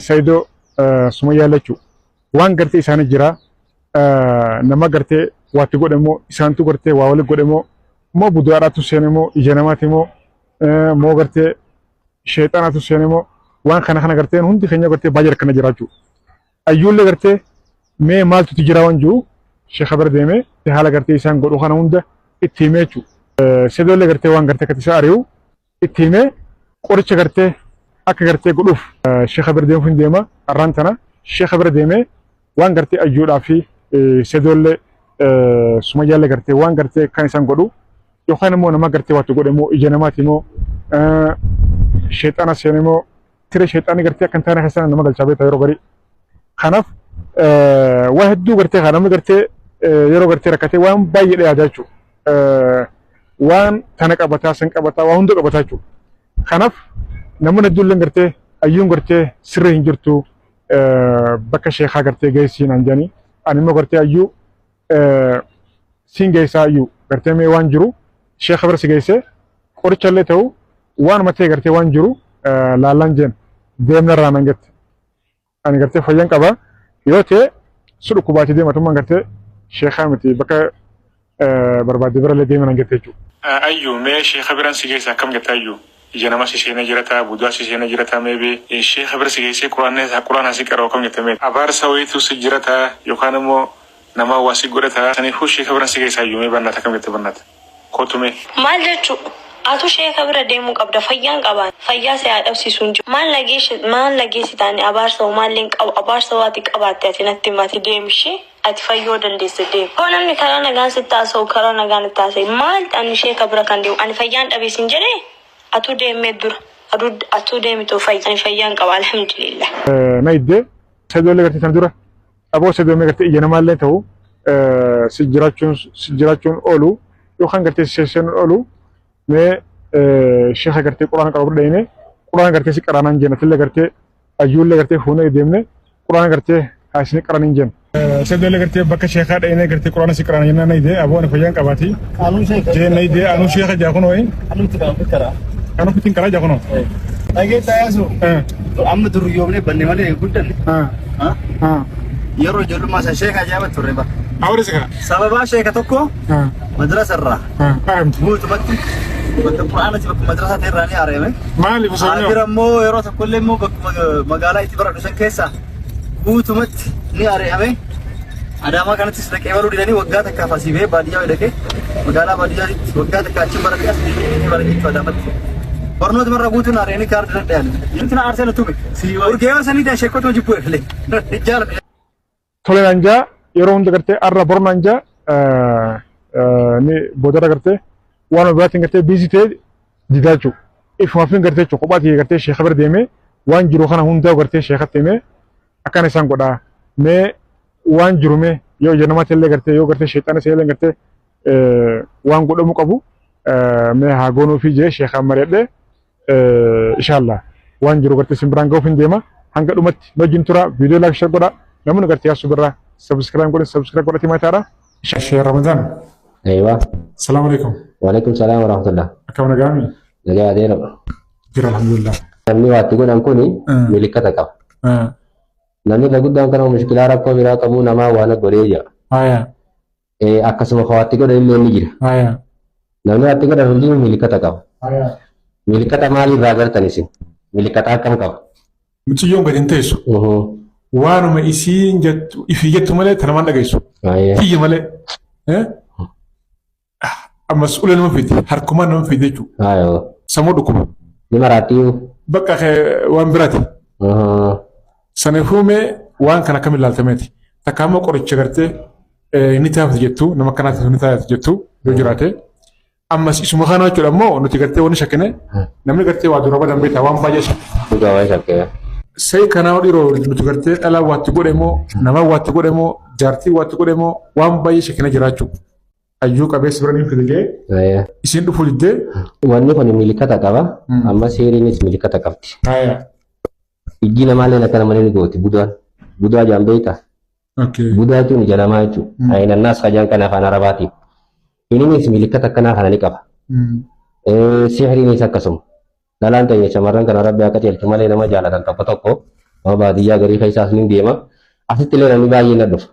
Saidoo Sumayyaa lachuu waan gartee isaanii jira nama gartee waatti godhe moo isaantu gartee waa wali godhe moo moo budaadhaatu seene moo ija namaati moo moo gartee sheexanaatu seene moo waan kana kana gartee hundi keenya gartee baay'ee rakkana jiraachuu. Ayyuullee gartee mee maaltu jira waan jiru sheekha bira deemee haala gartee isaan godhu kana hunda itti himee jechuudha. Saidoolee gartee waan gartee akkatti isa ari'u itti himee qoricha gartee akka gartee godhuuf sheekha bira deemuuf hin deema. Arraan tana sheekha bira deemee waan gartee ayyuudhaa fi Saidoolee Sumayyaallee gartee waan gartee kan isaan godhu yookaan immoo nama gartee waatti godhe immoo ija namaati immoo sheexana seene immoo tire sheexaanii gartee akka hin taane keessa nama galchaa beektaa yeroo garii. Kanaaf waa hedduu gartee kan namni gartee yeroo gartee rakkatee waan baay'ee yaadaa jechuudha. Waan tana qabataa san qabataa waa hunda qabataa jechuudha. Kanaaf namni hedduullee gartee ayyuun gartee sirrii hin jirtu bakka sheekaa gartee geessii naan jedhanii ani immoo gartee ayyuu siin geessaa ayyuu gartee mee waan jiru sheeka bira si geessee qoricha illee ta'u waan matee gartee waan jiru laallaan jeen deemna irraa nan jette. Ani gartee fayyan qaba yoo ta'e si dhukkubaati deematummaan gartee sheekaa miti bakka barbaadde bira illee deema nan jette jechuudha. Ayyuu mee sheeka biran si geessa akkam jetta ayyuu ija nama si seenee jirata budaa si seenee jirata mee sheeka bira si geessee quraana si qara'u akkam jetta mee abaarsa wayiitu si jirata yookaan immoo nama waa si godhata saniifuu sheeka biran si geessa ayyuu mee bannaata akkam jette bannaata kootu mee. Maal jechuu atu sheeka bira deemuu qabda fayyaan qabaan fayyaa si haa dhabsiisu hin jiru maal nageessi maal nageessitaani abaarsa maalleen qabu abaarsa waati qabaatte ati natti himati deemishee ati fayyoo dandeesse deemu. Hoo namni karaa nagaan sitti haasa'u karaa nagaan itti haasa'e maal ani sheeka bira kan deemu ani fayyaan dhabeessin jedhee atuu deemee dura atuu deemitoo fayya ani fayyaan qaba alhamdulillah. Na iddee Saidoolee gartee sana dura aboo Saidoo gartee ija namaallee ta'u si jiraachuun oolu yookaan gartee si seenuun oolu mee sheeka gartee quraana qabu bira deemee quraana gartee si qaraanaan jenna tillee gartee ayyuullee gartee fuunee deemnee quraana gartee haa isin qaraniin jenna. Saidoolee gartee bakka sheekaa dhaqnee gartee quraana si qaraana jennaan na idee aboo ani fayyaan qabaati. Anuu sheeka. Jee na idee anuu sheeka jaa kunoo. Anuu itti qabu karaa. Anuu fitiin karaa jaa kunoo. Dhageettaa yaasu. Amma duriyyoomnee banne malee guddanne. Yeroo ijoollummaa san sheeka ajaa'iba turre bara. Awwaala si kaa. Sababaa sheeka tokko madrasa irraa Aramti. guutumatti bakka quraanatti bakka madrasaa ta'e irraa ni haara'ame. Maaliif osoo Bira immoo yeroo tokkollee immoo bakkuma magaalaa itti baradhu san keessa guutumatti ni ari'ame. Adaamaa kanattis dhaqee baruu didanii waggaa takkaaf asii bahee baadiyyaa dhaqee magaalaa baadiyyaatti waggaa takka achi baradhee as deebi'ee baradhe jechuudha Adaamatti. Barnoota marra guutuun ari'anii kaardii irra dhayan. Wanti na aarsee na tume. Urgeewwan sanii dha sheekotuma jibbuu eegalee. Jaalladha. Tole naan jaa yeroo hunda gartee arra boru naan jaa ni boodarra gartee waan biraatiin gartee biizii ta'e didaa jechuudha. Ifumaaf hin gartee jechuudha kophaa ta'e gartee sheeka bira deemee waan jiru kana hundaa gartee sheekatti himee akkana isaan godhaa mee waan jiru mee yoo ija namaatti illee gartee yoo gartee sheexana illee gartee waan godhamuu qabu mee haa goonuu fi jee sheekaan mari'adhee inshallah waan jiru gartee isin biraan ga'uuf hin deema hanga dhumatti nu wajjin tura viidiyoo laayik share godha namni gartee yaasuu birraa subscribe godhin subscribe godhati mataadha. Sheekh Ramadan. Aywa. Salaamu alaikum. Waalaikum salaam wa rahmatullah. Akkam nagaami? Nagaa adeero. Jira alhamdulillah. Namni waatti godhan kuni milikkata qaba. Namni irra guddaan kana mushkilaa rakkoo biraa qabu namaa waan godhee jira. Akkasuma ka waatti godhan illee ni jira. Namni waatti godhan hundinuu milikkata qaba. Milikkata maalirraa agartan isin? Milikkata akkam qaba? Mucayyoon gadi hin teessu. Waanuma isiin jettu ifii jettu malee ta namaan dhageessu. Tiyya malee. Ammas ulee nama fidi harkumaan nama fidi jechuudha. Sammuu dhukkuba. Ni maraattiyyuu. Bakka waan biraati. Saniifuu mee waan kana akkamiin ilaaltameeti? Takka ammoo qoricha gartee ni taafti jettu nama akkanaatiif ni taafti jettu yoo jiraate. Ammas isuma kana jechuudha ammoo nuti gartee wanni shakkine namni gartee waa dura badan beektaa waan baay'ee shakke. Dhugaa waan shakkee. Sai kanaa dhiiroo nuti gartee dhalaa waatti godhe moo nama waatti godhe moo jaartii waatti godhe moo waan baay'ee shakkine jiraachuu. Hayyuu qabeessi bira ni fide jee isiin dhufuu diddee. Wanni kun milikata qaba. Amma seeriinis milikata qabdi. Ijji namaallee akkana malee ni gooti budaan. Budaa jaan beektaa? Budaa jechuun ija namaa jechuudha. Ayinannaas kajaan kana afaan Arabaatiin. Innis milikata akkanaa kana ni qaba. Sihiriinis akkasuma. Dhalaan teenya shamarran kana rabbi akka qajeelchu malee nama jaalatan tokko tokko Nama baadiyyaa garii keessaas ni deema. Asitti illee namni baay'ee na dhufa.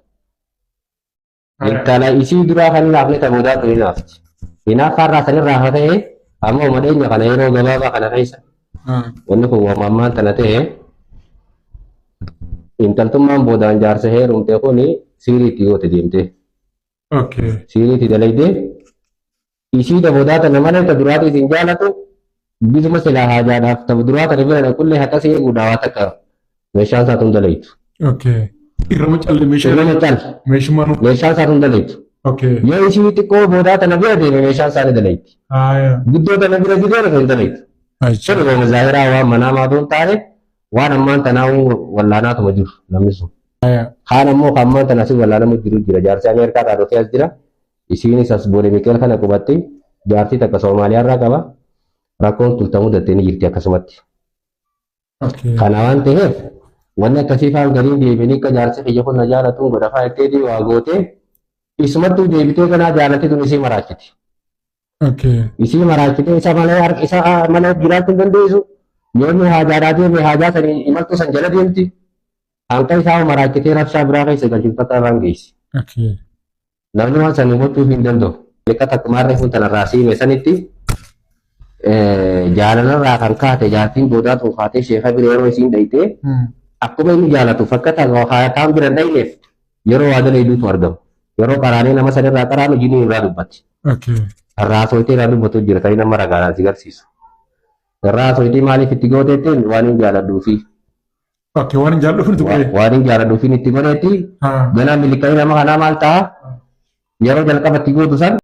Intala isii duraa kan hin hafne ta boodaa tun hin hafti. Hinaaffaarraa sanirraa haa ta'e amma uma dhiyeenya kana yeroo gabaabaa kana keessa wanni kun waan ammaan tana ta'e intaltummaan boodaan jaarsa heerumte kun siirii itti goote deemtee. Siirii itti dalaydee isii ta boodaa tana malee ta duraatii isin jaalatu bisuma silaa haajaadhaaf ta duraa tana bira dhaqullee haqa si eeguudhaa waa takka meeshaan isaa tun dalaytu. Irrama calle meeshaa. Irrama calle. Meeshumaan. Meeshaan isaa tun dalaytu. Yoo isii xiqqoo boodaa tana bira deeme meeshaan isaa ni dalayti. Guddoo tana bira didee hin dalaytu. Sun waan zaahiraa waan manaa maatuu hin taane waan ammaan tanaa wallaanaatuma jiru namni sun. Kaan ammoo kan ammaan tana asii wallaanamu jiru jira. Jaarsi Ameerikaa irraa dhufee as jira. Isiinis as Boole Miqeel kana qubatti jaartii takka Soomaaliyaa irraa qaba. Rakkoon tultamuu dattee ni jirti akkasumatti. Kana waan ta'eef wanni akkasii faan gariin deebiin akka jaarsi kiyya kun na jaalatuun godha faa jettee waa gootee isumattuu deebitee kanaa jaalatti tun isii maraachiti. Isii maraachitee isa malee harka isa malee jiraachuu hin dandeessu. Yoo inni haajaadhaa deeme haajaa sanii imaltuu san jala deemti. Hanqa isaa maraachitee rabshaa biraa keessa galchuuf akka afaan geessi. Namni waan san hubachuuf hin danda'u. Liqa takkumaarra kun tanarraa siime sanitti jaalalarraa kan kaate jaartiin boodaa tun kaatee sheeka bira yeroo isiin dhayxee akkuma inni jaalatu fakkata kaan bira hin dhayneef yeroo waa dalayduutu argama. Yeroo qaraanee nama sanirraa qaraanu jinniin irraa dubbatti. Irraa haasofitee irraa dubbatu jira ta'ee nama ragaadhaan si garsiisu. Irraa haasofitee maaliif itti gooteetteen waan hin jaaladhuufi. Waan hin jaalladhuuf itti godhee. Waan hin jaaladhuufi itti godheetti ganaa miliqanii nama kanaa maal ta'a yeroo jalqaba itti gootu san.